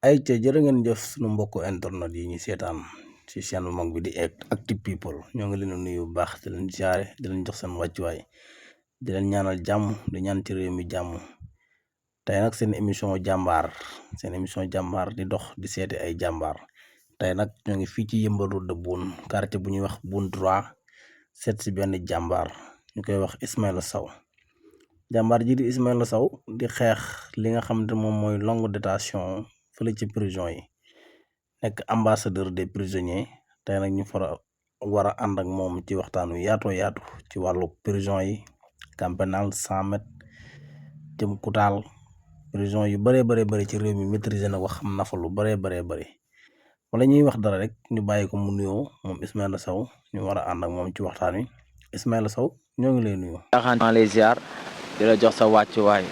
ay ca jërë ngeen jëf sunu mbokku internet yi ñu seetaan ci chaîne bu mag bi di Active People ñoo ngi leen nuyu bu baax di leen jaare di leen jox seen wàccuwaay di leen ñaanal jàmm di ñaan ci réew mi jàmm. tey nag seen émission jàmbaar di dox di seeti ay jàmbaar tey nag ñoo ngi fii ci Yeumbeul route de Boune quartier bu ñuy wax Boune 3 seet si benn jàmbaar ñu koy wax Ismaïla Sow. jàmbaar ji di Ismaïla Sow di xeex li nga xamante moom mooy longue détention fële ci prison yi nekk ambassadeur des prisonniers. tey nag ñu war a ànd ak moom ci waxtaan wi yaatoo yaatu ci wàllu prison yi, camp pénal 100 mètres jëm Koutal, prison yu bëree bëri ci réew mi maîtriser na ko, xam na fa lu bëree bëri. wala ñuy wax dara rek ñu bàyyi ko mu nuyoo moom Ismaïla Sow ñu war a ànd ak moom ci waxtaan wi. Ismaïla Sow ñoo ngi lay nuyu. maa lay ziar di la jox sa wàccuwaay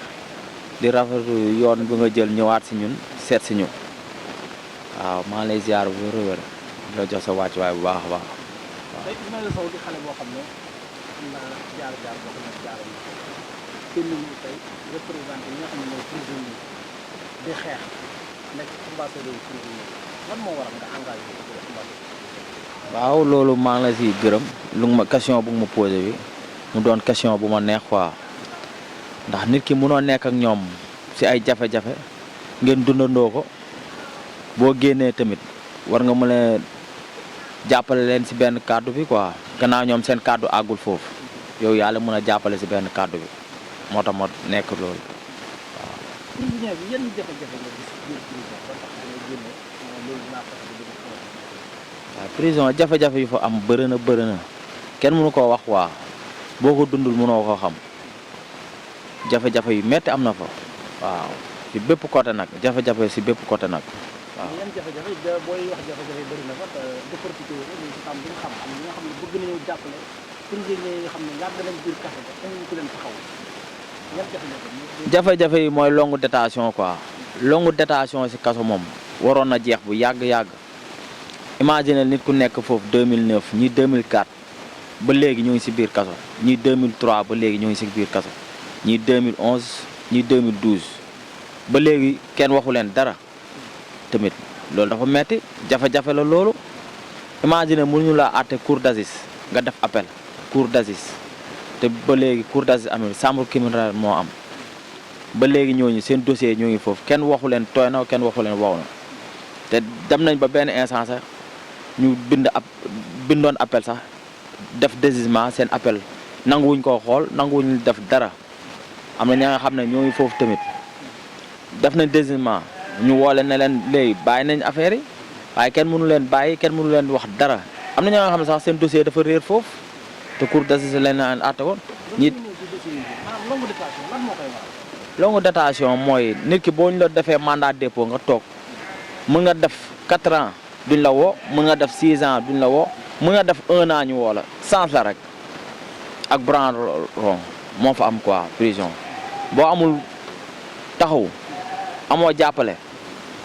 di rafetlu yoon bi nga jël ñëwaat si ñun seet si ñu waaw maa lay ziar bu wér di la jox sa wàccuwaay bu baax a baax. tey Ismaïla Sow di xale boo xam ne am na jaar-jaar boo xam ne jaar na kenn ñu tey représenté ñi nga xam ne mooy prisonnier di xeex nekk ambassadeur prisonnier lan moo waral nga engagé waaw loolu maa ngi la siy gërëm question bu ma posé bi mu doon question bu ma neex quoi ndax nit ki mënoo nekk ak ñoom si ay jafe-jafe ngeen dundandoo ko boo génnee tamit war nga mën a jàppale leen si benn kàddu bi quoi gannaaw ñoom seen kàddu àggul foofu yow yàlla mën a jàppale si benn kàddu bi moo tax ma nekk loolu waaw. prisonnier bi yan jafe-jafe nga gis biir prison ba tax nga génne loolu dinaa fexe ba dina ko waaw prison jafe-jafe yu fa am bëri na kenn mënu koo wax waa boo ko dundul mënoo koo xam jafe-jafe yu metti am na fa waaw si bépp côté nag jafe-jafe si bépp côté nag waaw. yan jafe-jafe booy wax jafe-jafe bëri na fa te décortiqué wu ñu si tam bi nga xam am ñi nga xam ne bëgg nañu jàppale prisonnier yi nga xam ne yàgg nañ biir kaso ba amuñu ku leen taxaw yan jafe-jafe. jafe-jafe yi mooy longue détention quoi longue détention si kaso moom waroon na jeex bu yàgg. imagine nit ku nekk foofu 2009 ñii 2004 ba léegi ñu ngi si biir kaso ñii 2003 ba léegi ñu ngi si biir kaso ñii 2011 ñii 2012 ba léegi kenn waxu leen dara tamit loolu dafa metti jafe-jafe la loolu. imagine mënuñu laa àtte cour d'assises nga def appel cour d'assises te ba léegi cour d'assises amul chambre criminelle moo am ba léegi ñooñu seen dossier ñoo ngi foofu kenn waxu leen tooy na kenn waxu leen wow na te dem nañ ba benn instance sax ñu bindoon appel sax def désistement seen appel nanguwuñ koo xool nanguwuñ def dara am na ña nga xam ne ñoo ngi foofu tamit def nañ désistement ñu woole ne leen léegi bàyyi nañ affaire yi waaye kenn mënu leen bàyyi kenn mënu leen wax dara am na ña nga xam ne sax seen dossier dafa réer foofu te cour d'assises lañ leen àtte woon ñi longue détention mooy nit ki boo ñu la defee mandat dépôt nga toog mën nga def 4 ans duñ la woo mën nga def 6 ans duñ la woo mën nga def 1 an ñu woo la sans la rek ak branle moo fa am quoi prison boo amul taxaw amoo jàppale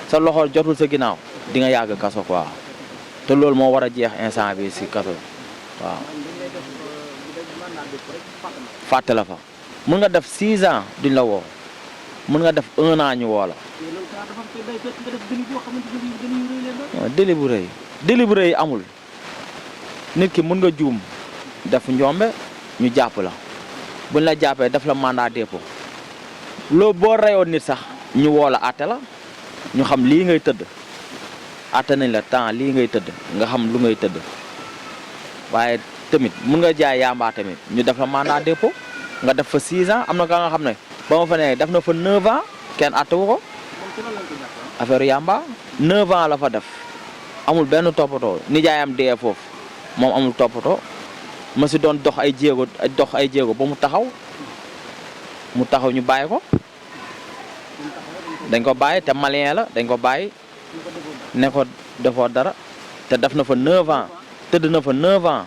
sa loxo jotul sa ginnaaw di nga yàgg kaso quoi te loolu moo war a jeex instant bi si kaso waaw. fàtte la fa mën nga def 6 ans duñ la woo mën nga def 1 an ñu woo la. délit bu rëy amul nit ki mën nga juum def njombe ñu jàpp la buñ la jàppee def la mandat dépôt loolu boo reyoon nit sax ñu woo la àtte la ñu xam lii ngay tëdd àtte nañ la temps lii ngay tëdd nga xam lu ngay tëdd waaye tamit mën nga jaay yamba tamit ñu def la mandat dépôt nga def fa 6 ans am na ka nga xam ne ba ma fa ne def na fa 9 ans kenn àtte wu ko affaire yamba 9 ans la fa def amul benn toppatoo nijaayam dee foofu moom amul toppatoo ma si doon dox ay jéego ba mu taxaw ñu bàyyi ko dañ ko bàyyi te malien la dañ ko bàyyi ne ko defoo dara te def na fa 9 ans tëdd na fa 9 ans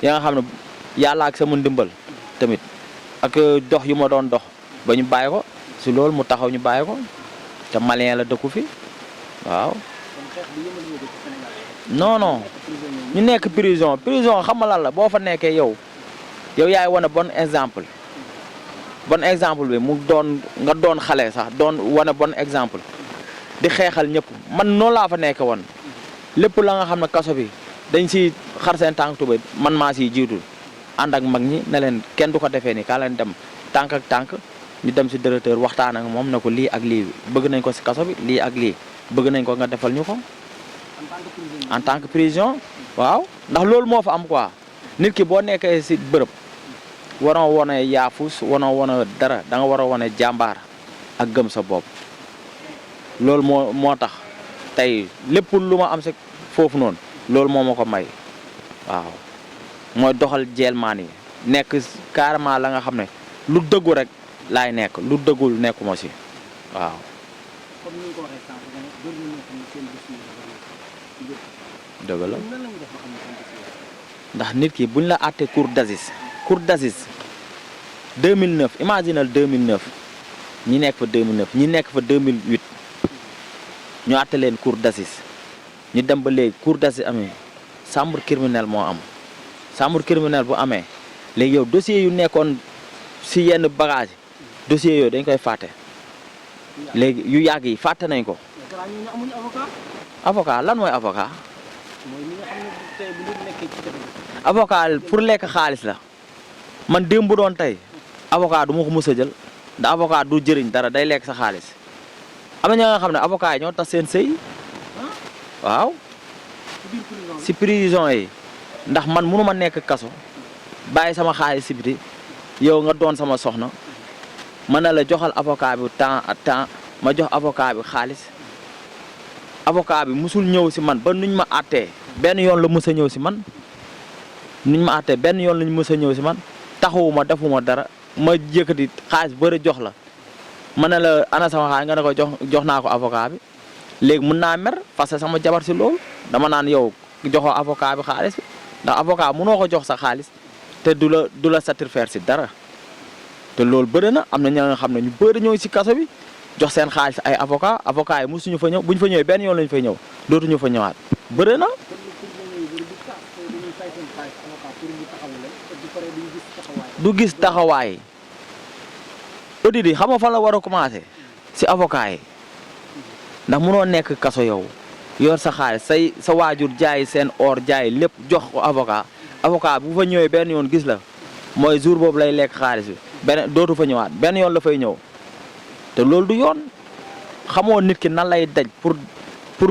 ya nga xam ne yàlla ak sama ndimbal tamit ak dox yu ma doon dox ba ñu bàyyi ko si loolu mu taxaw ñu bàyyi ko te malien la dëkku fi waaw. non ñu nekk prison xam nga lan la boo fa nekkee yow yaay wane bon exemple bi mu doon nga doon xale sax doon wane bon exemple di xeexal ñëpp man noonu laa fa nekk woon lépp la nga xam ne kaso bi dañ si xar seen tànk tubéy man maa siy jiitul ànd ak mag ñi ne leen kenn du ko defee ni kaa leen dem tànk ak tànk ñu dem si directeur waxtaan ak moom ne ko lii ak lii bëgg nañ ko si kaso bi lii ak lii bëgg nañ ko nga defal ñu ko en tant que prison waaw ndax loolu moo fa am quoi nit ki boo nekkee si bërëb waroo wane yaafus waroo wane dara da nga war a wane jàmbaar ak gëm sa bopp loolu moo tax tey lépp lu ma am si foofu noonu loolu moo ma ko may waaw mooy doxal jeelmaan yi nekk carrément la nga xam ne lu dëggu rek laay nekk lu dëggul nekkuma si waaw. comme ni nga ko waxee sànq bëri na ñoo xam ne seen bés yi dëgg la nan la ñu def ba xam ne seen bés yi ndax nit ki buñ la àttee cour d'assises 2009 imaginal 2009 ñi nekk fa 2009 ñi nekk fa 2008 ñu àtte leen cour d'assises ñu dem ba léegi cour d'assises amee chambre criminelle moo am chambre criminelle bu amee léegi yow dossier yu nekkoon si yenn bagage dossier yooyu dañ koy fàtte léegi yu yàgg yi fàtte nañ ko. ñu amuñu avocat. avocat lan mooy avocat. mooy ñi nga xam ne tey bu nit nekkee ci jafe-jafe. avocat pour lekk xaalis la man démb bu doon tey avocat du ma ko mës a jël ndax avocat du jëriñ dara day lekk sa xaalis am na ñoo nga xam ne avocat yi ñoo tax seen sëy waaw si prison yi ndax man mënu ma nekk kaso bàyyi sama xaalis si biti yow nga doon sama soxna mën na la joxal avocat bi temps à temps ma jox avocat bi xaalis avocat bi musul ñëw si man ba nuñ ma àttee benn yoon la mës a ñëw si man nuñ ma àttee benn yoon lañ mës a ñëw si man taxawuma defuma dara ma yëkkati xaalis bëri jox la mën na la ana sama xaalis nga ne ko jox naa ko avocat bi léegi mën naa mer parce que sama jabar si loolu dama naan yow joxoo avocat bi xaalis bi ndax avocat mënoo ko jox sa xaalis te du la satisfaire si dara te loolu bëri na am na ña nga xam ne ñu bëri ñëw si kaso bi jox seen xaalis ay avocat yi mosuñu fa ñëw buñ fa ñëwee benn yoon lañu fay ñëw dootuñu fa ñëwaat bëri na. du gis taxawaay audit yi xam nga fan la war a commencé si avocat yi ndax mënoo nekk kaso yow yor sa xaalis sa waajur jaay seen or jaay lépp jox ko avocat bu fa ñëwee benn yoon gis la mooy jour boobu lay lekk xaalis bi benn dootu fa ñëwaat benn yoon la fay ñëw te loolu du yoon xamoo nit ki nan lay daj pour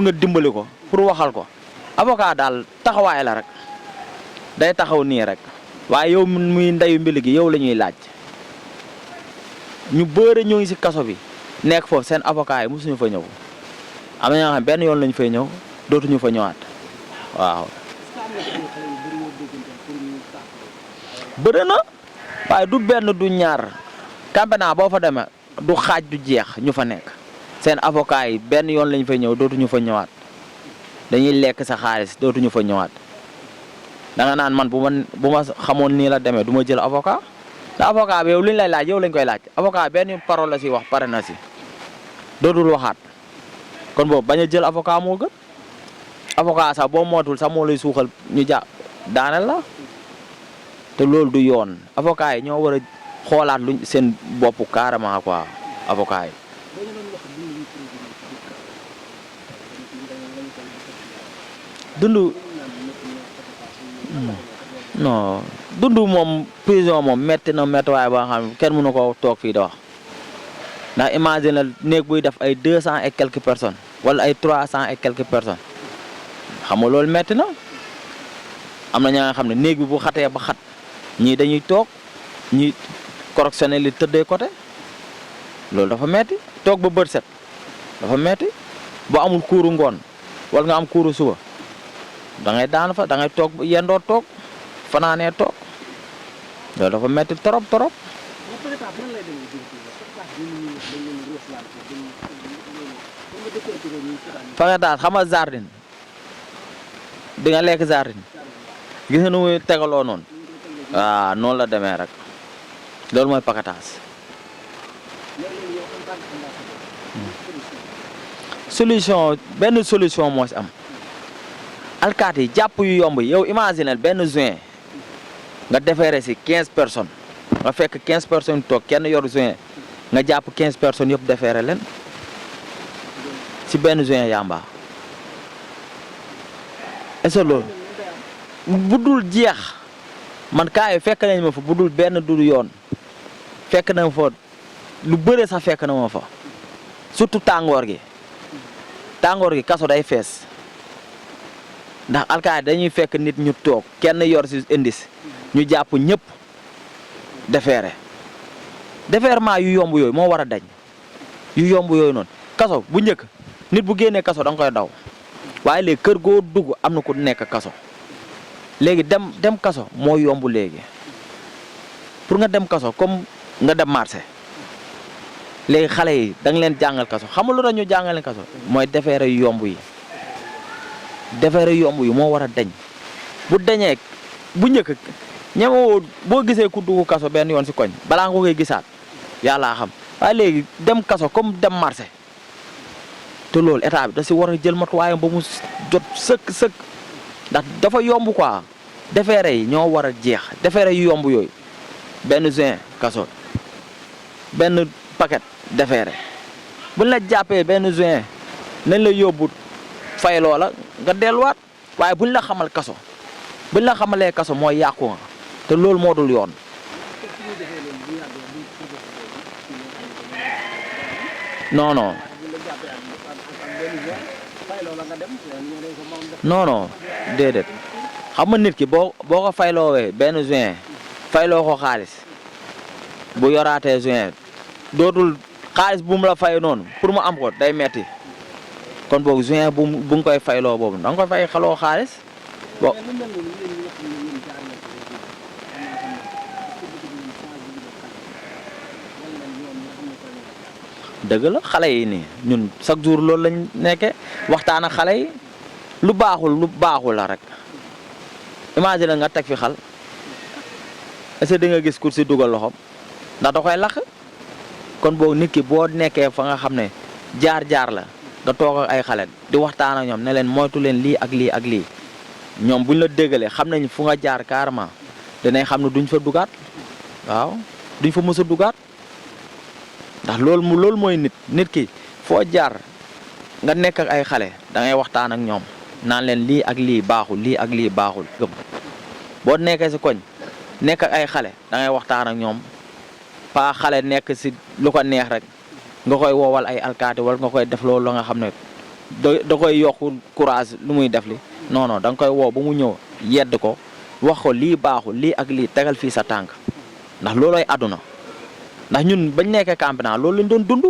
nga dimbali ko pour waxal ko avocat daal taxawaay la rek day taxaw nii rek waaye yow muy ndeyu mbili gi yow la ñuy laaj ñu bëre ñoo ngi si kaso bi nekk foofu seen avocat yi mosuñu fa ñëw am na ñoo xam benn yoon lañu fay ñëw dootuñu fa ñëwaat waaw. bëri na waaye du benn du ñaar campagne boo fa demee du xaaj du jeex ñu fa nekk seen avocat yi benn yoon lañu fay ñëw dootuñu fa ñëwaat dañuy lekk sa xaalis dootuñu fa ñëwaat da nga naan man bu ma xamoon nii la demee du ma jël avocat te avocat bi yow li ñu lay laaj yow lañ koy laaj avocat benn parole la si wax pare na si dootul waxaat kon boobu bañ a jël avocat moo gën avocat sax boo mootul sax moo lay suuxal ñu daaneel la te loolu du yoon avocat yi ñoo war a xoolaat luñ seen bopp carrément quoi avocat yi. dund non dund moom prison moom métti na méttiwaay boo xam ne kenn mënu ko toog fii di wax ndax imagine la néeg buy def ay 200 et quelques personnes wala ay 300 et quelques personnes xam nga loolu métti na am na ñaa nga xam ne néeg bi bu xatee ba xat ñii dañuy toog ñi correctionnel li tëddee côté loolu dafa metti toog ba bët set dafa metti boo amul kuuru ngoon wala nga am kuuru suba da ngay daan fa da ngay toog yendoo toog fanaanee toog loolu dafa metti torop torop fa nga daal xam nga jardin di nga lekk jardin gis nga nu muy tegaloo noonu waaw noonu la demee rek loolu mooy pakataas solution benn solution moo si am alkaati yi jàpp yu yomb yow imaginel benn juin nga defeere si 15 personnes nga fekk 15 personnes toog kenn yor juin nga jàpp 15 personnes yëpp defeere leen ci benn juin yamba est-ce que loolu bu dul jeex man kaay fekk nañ ma fa bu dul benn dul yoon fekk na ma fa lu bëre sax fekk na ma fa surtout tàngoor gi kaso day fees ndax alkaati dañuy fekk nit ñu toog kenn yor si indis ñu jàpp ñëpp déferment yu yomb yooyu moo war a dañ yu yomb yooyu noonu kaso bu njëkk nit bu génnee kaso da nga koy daw waaye léegi kër goo dugg am na ku nekk kaso léegi dem kaso moo yomb léegi pour nga dem kaso comme nga dem marché léegi xale yi da nga leen jàngal kaso xamul lu tax ñu jàngal leen kaso mooy defeere yu yomb yi moo war a dañ bu dañee bu njëkk ñemewoo boo gisee ku dugg kaso benn yoon si koñ balaa nga koy gisaat yàllaa xam waaye léegi dem kaso comme dem marché te loolu état bi da si war a jël matuwaayam ba mu jot sëkk ndax dafa yomb quoi defeere yi ñoo war a jeex defeere yu yomb yooyu benn juin kaso benn paquet defeere buñ la jàppee benn juin nañ la yóbbu fay loola nga delluwaat waaye buñ la xamal kaso buñ la xamalee kaso mooy yàqu nga te loolu moo dul yoon. non déedéet xam nga nit ki boo ko fayloowee benn juin fayloo ko xaalis bu yoraatee juin dootul xaalis bu mu la fay noonu pour mu am ko day metti kon boog juin bu nga koy fayloo boobu da nga koy fay xaloo xaalis bo dëgg la xale yi nii ñun chaque jour loolu lañ nekkee waxtaan ak xale yi lu baaxul la rek imagine nga teg fi xal est-ce que di nga gis kur si dugal loxoom ndax da koy lakk kon boobu nit ki boo nekkee fa nga xam ne jaar la nga toog ak ay xale di waxtaan ak ñoom ne leen moytu leen lii ak lii ak lii ñoom buñ la déggalee xam nañ fu nga jaar carrément dinañ xam ne duñ fa dugaat waaw duñ fa mës a dugaat ndax loolu mooy nit ki foo jaar nga nekk ak ay xale da ngay waxtaan ak ñoom naan leen lii ak lii baaxul gëm boo nekkee si koñ nekk ak ay xale da ngay waxtaan ak ñoom pas xale nekk si lu ko neex rek nga koy woowal ay alkaati wala nga koy def loolu la nga xam ne da koy yokk courage lu muy def li non da nga koy woo ba mu ñëw yedd ko wax ko lii baaxul lii ak lii tegal fii sa tànk ndax loolooy àdduna ndax ñun bañ nekkee campement loolu lañ doon dund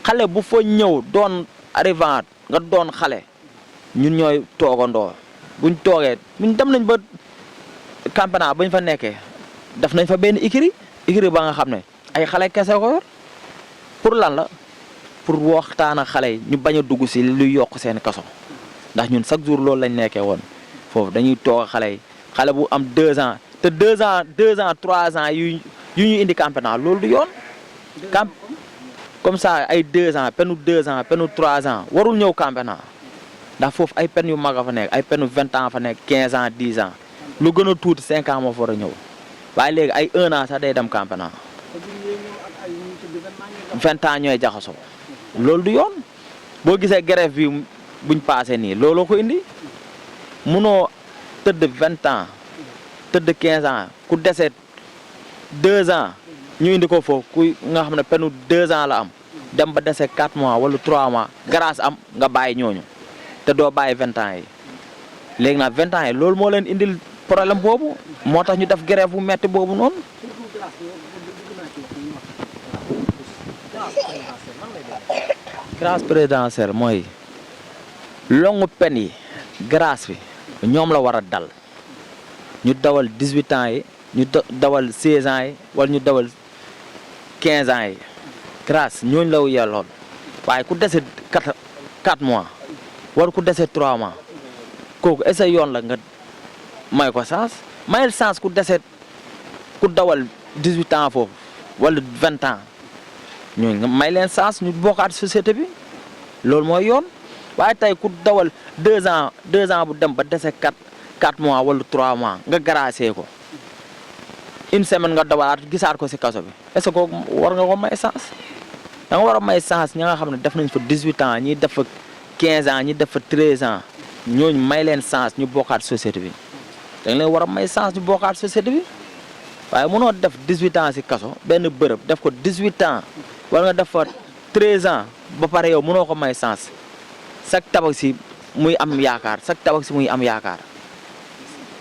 xale bu fa ñëw doon arrivant nga doon xale ñun ñooy toogandoo buñ toogee buñ dem nañ ba campement bañ fa nekkee def nañ fa benn ikiri ba nga xam ne ay xale kese ko yor pour lan la pour waxtaan ak xale yi ñu bañ a dugg si luy yokk seen kaso ndax ñun chaque jour loolu lañ nekkee woon foofu dañuy toog ak xale yi xale bu am 2 ans te 2 ans 3 ans yu ñu indi campement loolu du yoon camp comme ça ay 2 ans penu 2 ans penu 3 ans warul ñëw campement ndax foofu ay pen yu mag a fa nekk ay penu 20 ans fa nekk 15 ans 10 ans lu gën a tuuti 5 ans moo fa war a ñëw waaye léegi ay 1 an sax day dem campement 20 ans ñooy jaxasoo loolu du yoon boo gisee grève bi buñ passé nii looloo ko indi munoo tëdd 20 ans tëdd 15 ans ku dese 2 ans ñu indi ko foofu ku nga xam ne penu 2 ans la am dem ba dese 4 mois wala 3 mois grâce am nga bàyyi ñooñu te doo bàyyi 20 ans yi léegi nag 20 ans yi loolu moo leen indil problème boobu moo tax ñu def grève bu metti boobu noonu. grâce présidentielle mooy longue peine yi grâce bi ñoom la war a dal ñu dawal 18 ans yi ñu dawal 16 ans yi wala ñu dawal 15 ans yi grâce ñooñu la yelloon waaye ku dese 4 mois wala ku dese 3 mois kooku est-ce que yoon la nga may ko sens mayel sens ku dese ku dawal 18 ans foofu wala 20 ans ñooñu nga may leen sens ñu bokkaat société bi loolu mooy yoon waaye tey ku dawal 2 ans bu dem ba dese 4 mois wala 3 mois nga gracier ko une semaine nga dawalaat gisaat ko si kaso bi est-ce que kooku war nga ko may sens da nga war a may chance ñi nga xam ne def nañ fa 18 ans ñi def fa 15 ans ñi def fa 13 ans ñooñu may leen chance ñu bokkaat société bi da nga leen war a may chance ñu bokkaat société bi waaye mënoo def 18 ans si kaso benn bërëb def ko 18 ans wala nga def fa 13 ans ba pare yow mënoo ko may chance chaque tabax si muy am yaakaar chaque tabax si muy am yaakaar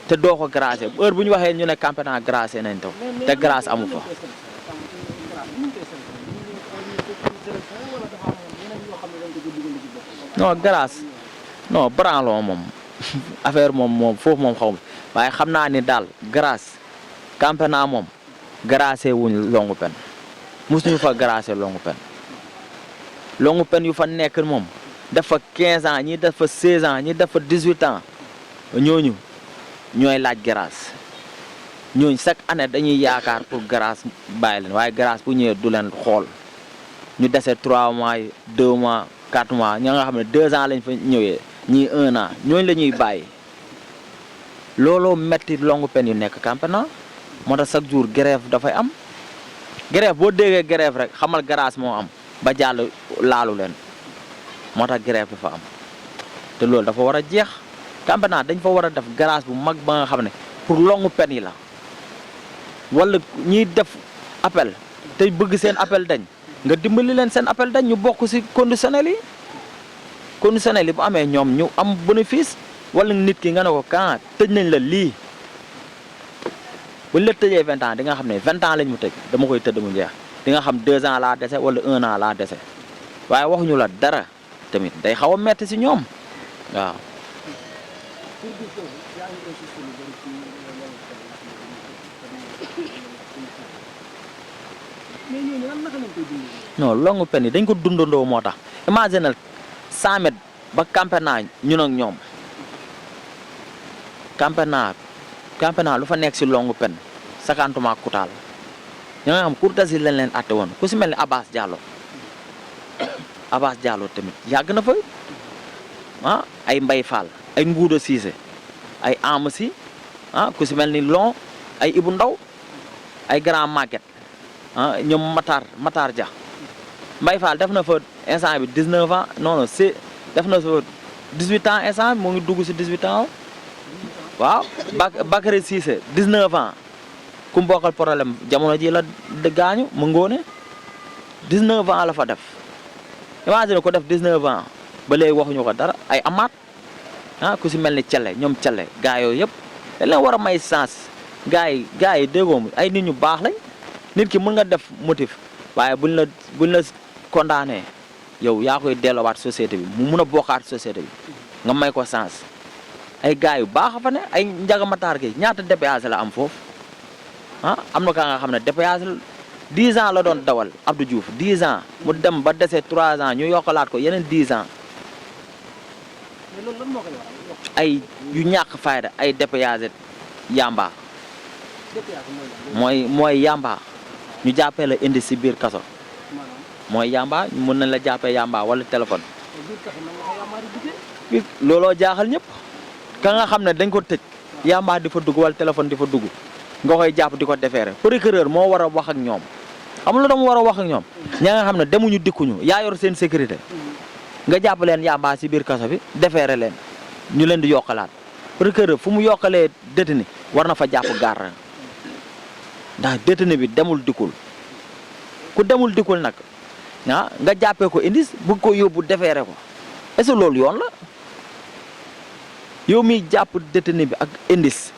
te doo ko gracé heure bu ñu waxee ñu ne campement gracé nañ taw te grâce amu fa. non grâce non branlon moom affaire moom foofu moom xaw ma waaye xam naa ni daal grâce campement moom gracé wuñ longu pen mosuñu fa gracé longu pen yu fa nekk moom def fa 15 ans ñi def fa 16 ans ñi def fa 18 ans ñooñu ñooy laaj grâce ñooñu chaque année dañuy yaakaar pour grâce bàyyi leen waaye grâce bu ñëwee du leen xool ñu dese 3 mois 2 mois 4 mois ña nga xam ne 2 ans lañ fa ñëwee ñii 1 an ñooñu la ñuy bàyyi looloo metti longu pen yu nekk campement moo tax chaque jour grève dafay am grève boo déggee grève rek xamal grâce moo am ba jàll laalu leen moo tax grève dafa am te loolu dafa war a jeex campement dañ fa war a def grâce bu mag ba nga xam ne pour longu pen yi la wala ñiy def appel te bëgg seen appel dañ nga dimbali leen seen appel dañ ñu bokk ci conditionnel yi bu amee ñoom ñu am bénéfice wala nit ki nga ne ko quand tëj nañ la lii buñ la tëjee 20 ans di nga xam ne 20 ans lañ mu tëj dama koy tëdd mu jeex di nga xam 2 ans laa dese wala 1 an laa dese waaye waxuñu la dara tamit day xaw a metti ci ñoom waaw. non longu pen yi dañ ko dundandoo moo tax imaginal 100 mètres ba campement ñun ak ñoom campement lu fa nekk si longu pen 50 ma kutaal ña nga xam courtesi lañ leen atte woon ku si mel ni Abass Diallo tamit yàgg na fa ay Mbay Fall ay Nguuda Siise ay Amasi ku si mel ni Lon ay Ibu Ndaw ay Grand Maguette ñoom Matar Dia Mbay Fall def na fa instant bi 19 ans non def na fa 18 ans instant bi mu ngi dugg si 18 ans waaw Bakary Cissé 19 ans ku mu bokkal problème jamono ji la gaañu mu ngoone 19 ans la fa def imagine ko def 19 ans ba léegi waxuñu ko dara ay amaat ku si mel ni Celle ñoom Celle gaa yooyu yëpp dañ leen war a may sens gaa yi déggoo ay nit ñu baax lañ nit ki mën nga def motif waaye buñ la condamné yow yaa koy delloowaat société bi mu mun a bokkaat société bi nga may ko sens ay gars yu baax a fa ne ay njagamataar gi ñaata DPG la am foofu am na ka nga xam ne DPG 10 ans la doon dawal Abdou Diouf 10 ans mu dem ba dese 3 ans ñu yokkalaat ko yeneen 10 ans ay yu ñàkk fayda ay DPG yamba mooy yamba ñu jàppee la indi si biir kaso mooy yamba mën nañ la jàppee yamba wala téléphone looloo jaaxal ñëpp ka nga xam ne dañ ko tëj yamba di fa dugg wala téléphone di fa dugg nga koy jàpp di ko defeere procureur moo war a wax ak ñoom xam la dama war a wax ak ñoom ña nga xam ne demuñu dikkuñu yaa yor seen sécurité nga jàpp leen yamba si biir kaso bi defeere leen ñu leen di yokkalaat procureur fu mu yokkalee détenu war na fa jàpp gaar ndax détenu bi demul dikkul ku demul dikkul nag nga jàppee ko indis bëgg ko yóbbu defeere ko est-ce que loolu yoon la yow miy jàpp détenu bi ak indis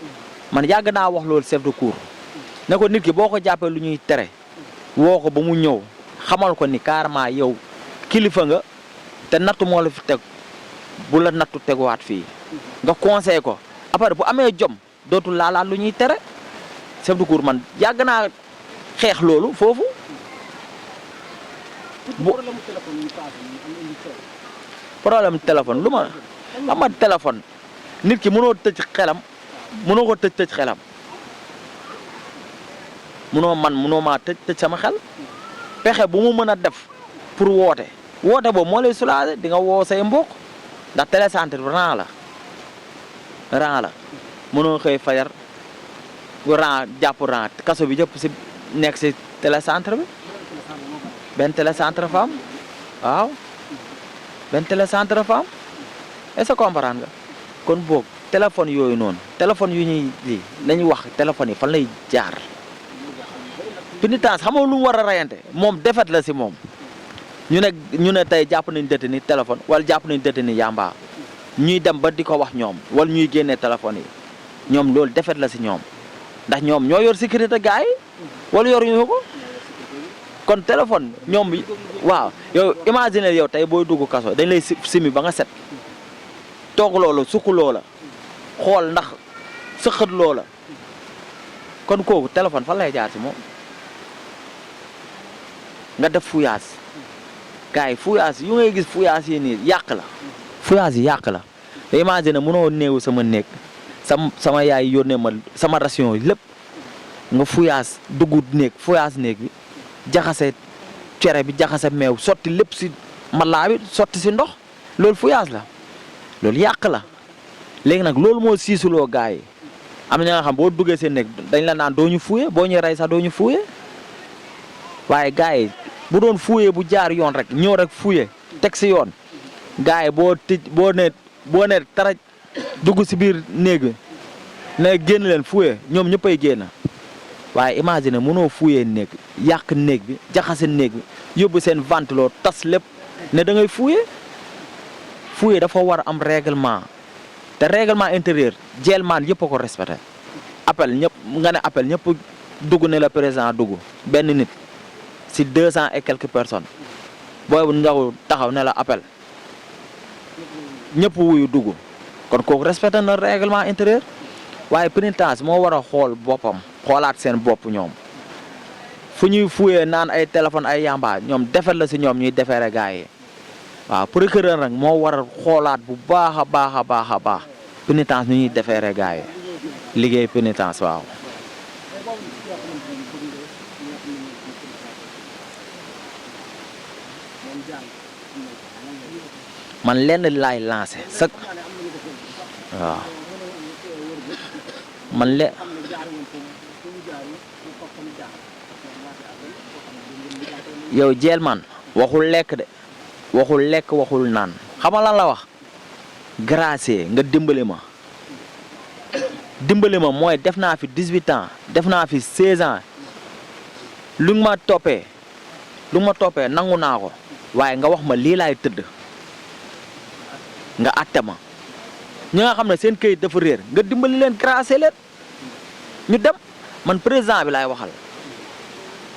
man yàgg naa wax loolu chef de cour ne ko nit ki boo ko jàppee lu ñuy tere woo ko ba mu ñëw xamal ko ni carrément yow kilifa nga te nattu moo la fi teg bu la nattu teguwaat fii nga conseillé ko après bu amee jom dootul laalaat lu ñuy tere chef de cour man yàgg naa xeex loolu foofu. problème téléphone lu ma ama téléphone nit ki mënoo tëj xelam mënoo ko tëj xelam mënoo maa tëj sama xel pexe bu mu mën a def pour woote boobu moo lay soulager di nga woo say mbokk ndax télécentre rang la mënoo xëy fajar rang jàpp rang kaso bi jëpp si nekk si télécentre bi benn télécentre fa am waaw benn télécentre fa am est-ce que comprendre nga kon boog téléphone yooyu noonu téléphone yu ñuy lii lañuy wax téléphone yi fan lay jaar pénitence xam nga lu mu war a rayante moom defet la si moom ñu ne tey jàpp nañ détenu téléphone wala jàpp nañ détenu yamba ñuy dem ba di ko wax ñoom wala ñuy génnee téléphone yi ñoom loolu defet la si ñoom ndax ñoom ñoo yor sécurité gars yi wala yoruñu ko kon téléphone ñoom waaw yow imaginer yow tey booy dugg kaso dañ lay simi ba nga set toog loola sukk loola xool ndax sëqat loola kon kooku téléphone fan lay jaar si moom nga def fuyaas gars yi fuyaas yu ngay gis fuyaas yi nii yàq la fuyaas yi yàq la te imaginer mënoo néew sama néeg sama yaay yónnee ma sama ration yi lépp nga fuyaas dugg néeg fuyaas néeg bi jaxase cere bi jaxase meew sotti lépp si malaa bi sotti si ndox loolu fuyaas la loolu yàq la léegi nag loolu moo siisuloo gars yi am na ña nga xam boo duggee seen néeg dañ la naan doo ñu fuye boo ñuy rey sax doo ñu fuye waaye gars yi bu doon fuye bu jaar yoon rek ñëw rek fuye teg si yoon gars yi boo ne tara dugg si biir néeg bi ne génn leen fuye ñoom ñëppay génn waaye imagine mënoo fuyee néeg yàq néeg bi jaxase néeg bi yóbbu seen ventilo tas lépp ne da ngay fuye dafa war a am règlement te règlement intérieur jeelmaan yëpp a ko respecté appel ñëpp nga ne appel ñëpp dugg ne la président dugg benn nit si 200 et quelques personnes booy bu ndaw taxaw ne la appel ñëpp wuyu dugg kon kooku respecté na règlement intérieur waaye pénitence moo war a xool boppam xoolaat seen bopp ñoom fu ñuy fuyee naan ay téléphone ay yamba ñoom defet la si ñoom ñuy defeere gars yi waaw procureur nag moo war a xoolaat bu baax a baax a baax a baax pénitence ñu ñuy defeere gars yi liggéey pénitence waaw. man lenn laay lancé sax waaw man yow jeel man waxul lekk de waxul lekk waxul naan xam nga lan la wax gracier nga dimbali ma mooy def naa fi 18 ans def naa fi 16 ans lu ma toppee nangu naa ko waaye nga wax ma lii laay tëdd nga àtte ma ñi nga xam ne seen këyit dafa réer nga dimbali leen gracier leen ñu dem man président bi laay waxal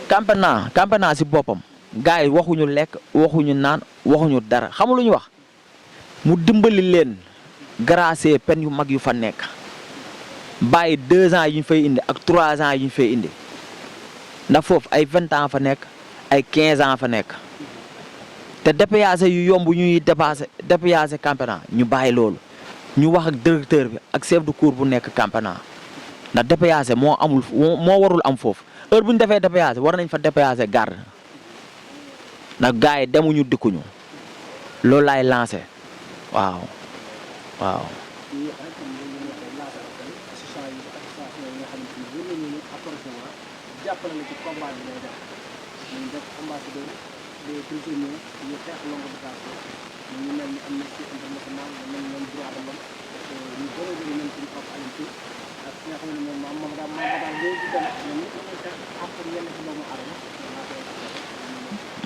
campagne naa si boppam gars yi waxuñu lekk waxuñu naan waxuñu dara xamul lu ñu wax mu dimbali leen gracier peine yu mag yu fa nekk bàyyi 2 ans yi ñu fay indi ak 3 ans yi ñu fay indi ndax foofu ay 20 ans fa nekk ay 15 ans fa nekk te dépayage yu yomb ñuy dépayage campagne ñu bàyyi loolu ñu wax ak directeur bi ak chef de cour bu nekk campagne ndax dépayage moo warul am foofu heure bu ñu defee dépayage war nañ fa dépayage garde ndax gars yi demuñu dikkuñu loolu laay lancé waaw.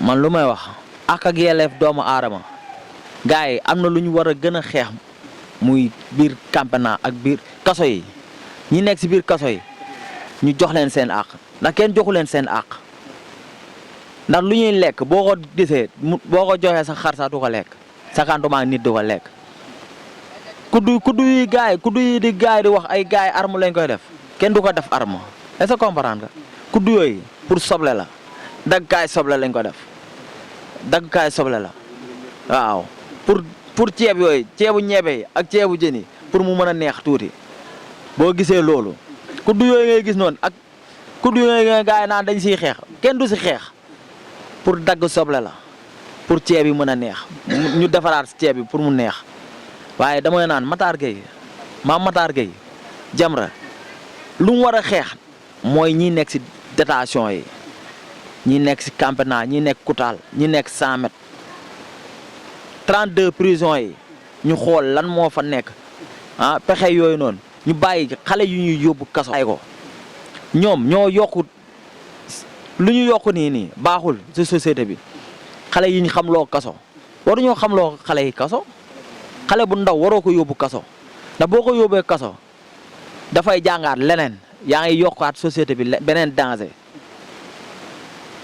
man lu may wax ak yelleef doomu aadama gars yi am na lu ñu war a gën a xeex muy biir campagne ak biir kaso yi ñi nekk si biir kaso yi ñu jox leen seen àq ndax kenn joxu leen seen àq ndax lu ñuy lekk boo ko gisee boo ko joxee sa xar sax du ko lekk sakantuma nit du ko lekk kuddu yi di gars yi di wax ay gars yi arme lañ koy def kenn du ko def arme est-ce que comprendre nga kuddu yooyu pour soble la daggkaay soble lañ ko def daggkaay soble la waaw pour ceeb yooyu ceebu ñebe yi ak ceebu jën yi pour mu mën a neex tuuti boo gisee loolu kuddu yooyu ngay gis noonu ak kuddu yooyu nga gars yi naan dañ siy xeex kenn du si xeex pour dagg soble la pour ceeb yi mën a neex ñu defaraat ceeb bi pour mu neex waaye damay naan Matar Gueye Jamra lu mu war a xeex mooy ñi nekk si détention yi ñi nekk si campement ñi nekk Koutal ñi nekk 100 mètres 32 prisons yi ñu xool lan moo fa nekk ah pexe yooyu noonu ñu bàyyi xale yu ñuy yóbbu kaso ay ko ñoom ñoo yokku lu ñu yokk nii baaxul ci société bi xale yi ñu xam loo kaso waruñoo xam loo xale yi kaso xale bu ndaw waroo ko yóbbu kaso ndax boo ko yóbbee kaso dafay jàngaat leneen yaa ngi yokkaat société bi beneen danger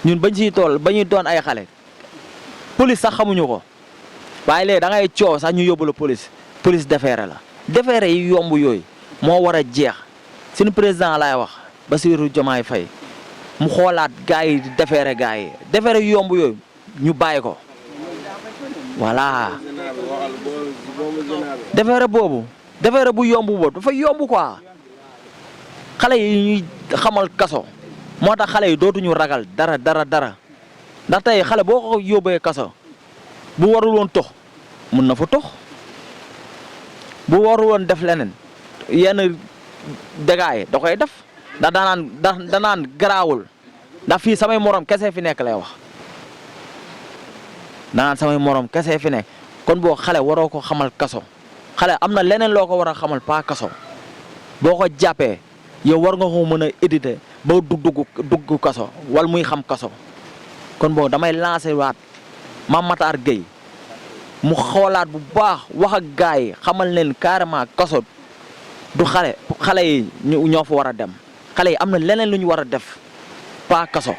ñun bañ siy tool ba ñuy doon ay xale police sax xamuñu ko waaye léegi da ngay coow sax ñu yóbbu la police déféré la déféré yi yomb yooyu moo war a jeex suñu président laay wax Bassirou Diomaye Faye mu xoolaat gars yi di déféré gars yi déféré yu yomb yooyu ñu bàyyi ko voilà déféré bu yomb boobu dafa yomb quoi xale yi ñuy xamal kaso moo tax xale yi dootuñu ragal dara ndax tey xale boo ko yóbbee kaso bu warul woon tox mun na fa tox bu warul woon def leneen yenn dégâts yi da koy def ndax danaan garaawul ndax fii samay morom kese fi nekk lay wax danaan samay morom kese fi nekk kon boo xale waroo ko xamal kaso xale am na leneen loo ko war a xamal pas kaso boo ko jàppee yow war nga ko mën a éditer ba dugg kaso wala muy xam kaso kon boo damay lancer waat Mame Matar Gueye mu xoolaat bu baax wax ak gars yi xamal leen carrément kaso du xale yi ñoo fa war a dem xale yi am na leneen lu ñu war a def pas kaso.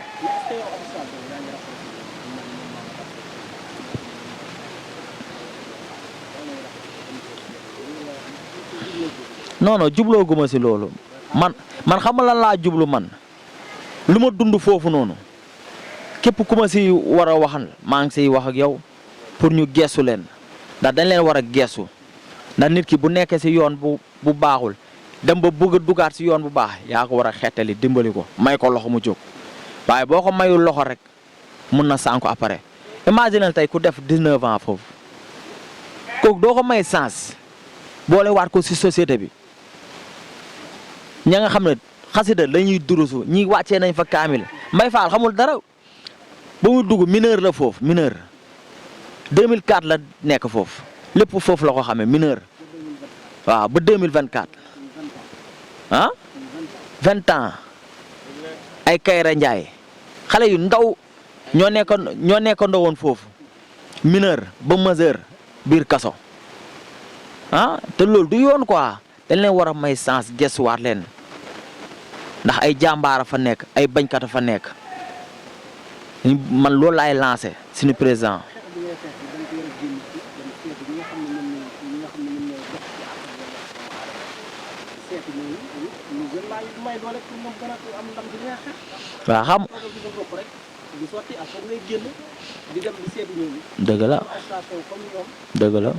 non jubloo guma si loolu man xam lan laa jublu man lu ma dund foofu noonu képp ku ma si war a waxal maa ngi siy wax ak yow pour ñu geesu leen ndax dañ leen war a geesu ndax nit ki bu nekkee si yoon bu baaxul dem ba bëgg a dugaat si yoon bu baax yaa ko war a xettali dimbali ko may ko loxo mu jóg waaye boo ko mayul loxo rek mun na sànku après imagine tey ku def 19 ans foofu kooku doo ko may sens boole waat ko si société bi ña nga xam ne xasida la ñuy durusu ñi wàccee nañ fa kaamil Mbaye Fall xamul dara ba muy dugg mineur la foofu mineur 2004 la nekk foofu lépp foofu la ko xamee mineur waaw ba 2024 ah 20 ans ay Kayra Ndiaye xale yu ndaw ñoo nekkandoo woon foofu mineur ba majeur biir kaso ah te loolu du yoon quoi dañ leen war a may sens gestuwaat leen ndax ay jàmbaara fa nekk ay bañkat fa nekk man loolu laay lancé suñu président. waaw xam. dëgg la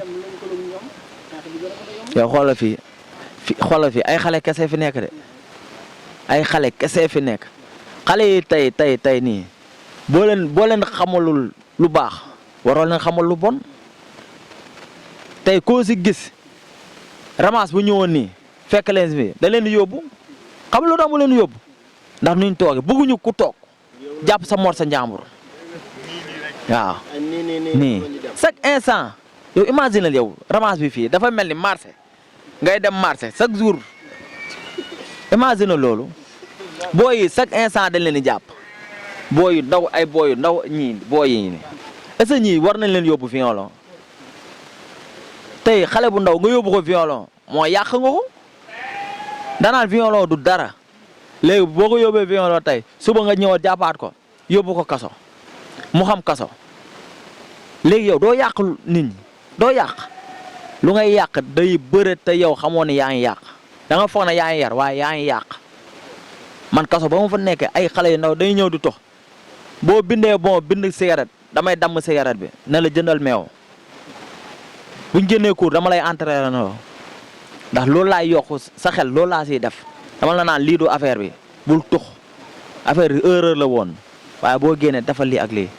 yow xoolal fii ay xale kese fi nekk de ay xale kese fi nekk xale yi tey nii boo leen xamalul lu baax waroo leen xamal lu bon tey koo si gis ramas bu ñëwoon nii fekk leen si da leen di yóbbu xam lu tax mu leen yóbbu ndax nuñ toogee bëgguñu ku toog jàpp sa mor sa njàmbur waaw nii chaque instant yow imagine yow ramas bi fii dafa mel ni marché ngay dem marché chaque jour imagine loolu booy yi chaque instant dañ leen di jàpp booy yu ndaw ay booy yu ndaw ñii booy yi nii est-ce que ñii war nañ leen yóbbu violon tey xale bu ndaw nga yóbbu ko violon moo yàq nga ko danaan violon du dara léegi boo ko yóbbee violon tey suba nga ñëwaat jàppaat ko yóbbu ko kaso mu xam kaso léegi yow doo yàq nit ñi doo yàq lu ngay yàq day bëre te yow xamoo ne yaa ngi yàq da nga foog ne yaa ngi yar waaye yaa ngi yàq man kaso ba ma fa nekkee ay xale yu ndaw day ñëw di tox boo bindee bind cigarette damay damm cigarette bi ne la jëndal meew buñ génnee cours dama lay entraîner ndax loolu laay yokk sa xel loolu laa siy def dama la naan lii du affaire bi bul tux affaire bi erreur la woon waaye boo génnee defal lii ak lii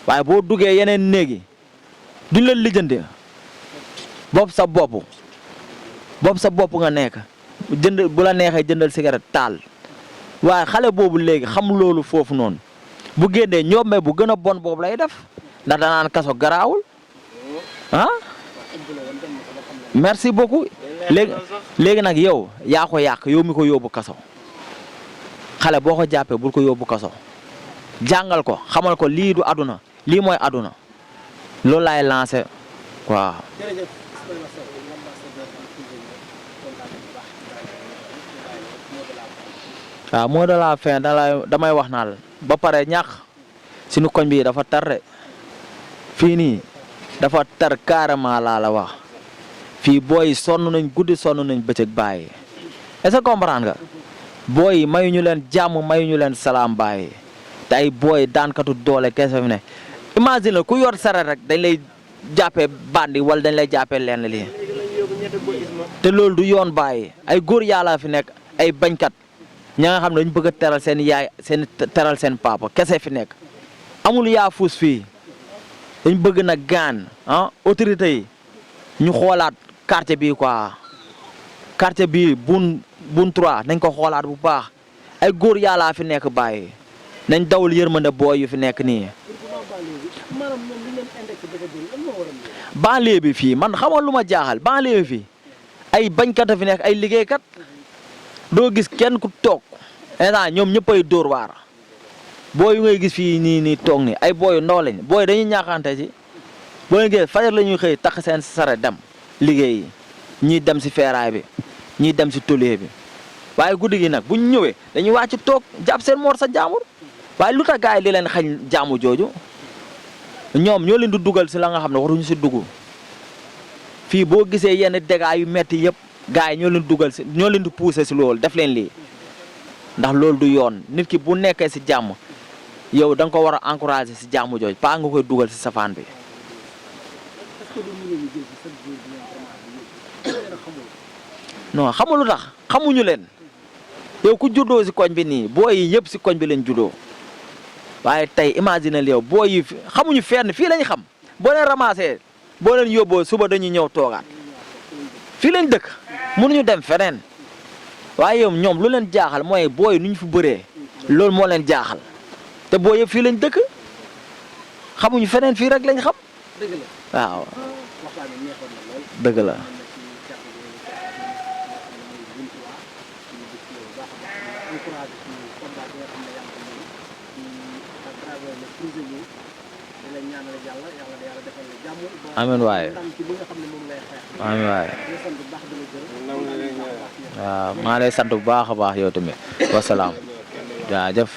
waaye boo duggee yeneen néegi duñ la lijjanti bopp sa bopp nga nekk jënd bu la neexee jëndal cigarette taal waaye xale boobu léegi xam loolu foofu noonu bu génnee ñoom bu gën a bon boobu lay def ndax danaan kaso garaawul ah merci beaucoup léegi nag yow yaa ko yàq yow mi ko yóbbu kaso xale boo ko jàppee bul ko yóbbu kaso jàngal ko xamal ko lii du aduna lii mooy aduna loolu laay lancé waaw. waaw mot de la fin damay wax naal ba pare ñàkk suñu koñ bi dafa tar de fii nii dafa tar carrément laa la wax fii booy sonn nañ guddi sonn nañ bëccëg bàyyi est-ce que comprendre nga booy mayuñu leen jàmm mayuñu leen salaam bàyyi te ay booy daankatu doole kese fi ne imagine ku yor saret rek dañ lay jàppee bandi wala dañ lay jàppee lenn lii te loolu du yoon bàyyi ay góor yàlla fi nekk ay bañkat ña nga xam ne dañu bëgg a teral seen yaay teral seen papa kese fi nekk amul yaa fuus fii dañ bëgg nag gaan autorité yi ñu xoolaat quartier bi quoi quartier bi bun 3 nañ ko xoolaat bu baax ay góor yàllaa fi nekk bàyyi nañ dawul yërmande booy yu fi nekk nii. banlieue bi fii man xamoon lu ma jaaxal banlieue bi fii ay bañkat a fi nekk ay liggéeykat doo gis kenn ku toog instant ñoom ñëpp ay dóor waar booy yu ngay gis fii nii toog ni ay booy yu ndaw lañ booy dañuy ñaaxante ci boo leen gisee fajar la ñuy xëy takk seen sare dem liggéey ñii dem si feeraay bi ñii dem si tôlier bi waaye guddi gi nag bu ñu ñëwee dañuy wàcc toog jàpp seen moor sa jaamur waaye lu tax gars yi di leen xañ jaamu jooju ñoom ñoo leen di dugal si la nga xam ne waruñu si dugg fii boo gisee yenn dégâts yu metti yëpp gars yi ñoo leen dugal si ñoo leen di pousser si loolu def leen lii ndax loolu du yoon nit ki bu nekkee si jàmm yow da nga ko war a encourager si jàmm jooju pas nga koy dugal si safaan bi. non xamul lu tax xamuñu leen yow ku juddoo si koñ bi nii booy yi yëpp si koñ bi leen juddoo waaye tey imagine yow booy yi xamuñu fenn fii lañ xam boo leen ramassé boo leen yóbboo suba dañuy ñëw toogaat fii lañ dëkk mënuñu dem feneen waaye yow ñoom lu leen jaaxal mooy booy nu ñu fi bëree loolu moo leen jaaxal te booy yëpp fii lañ dëkk xamuñu feneen fii rek lañ xam waaw dëgg la. amiin waaye amiin waaye waaw maa lay sant bu baax a baax yow tamit wasalaam jaajëf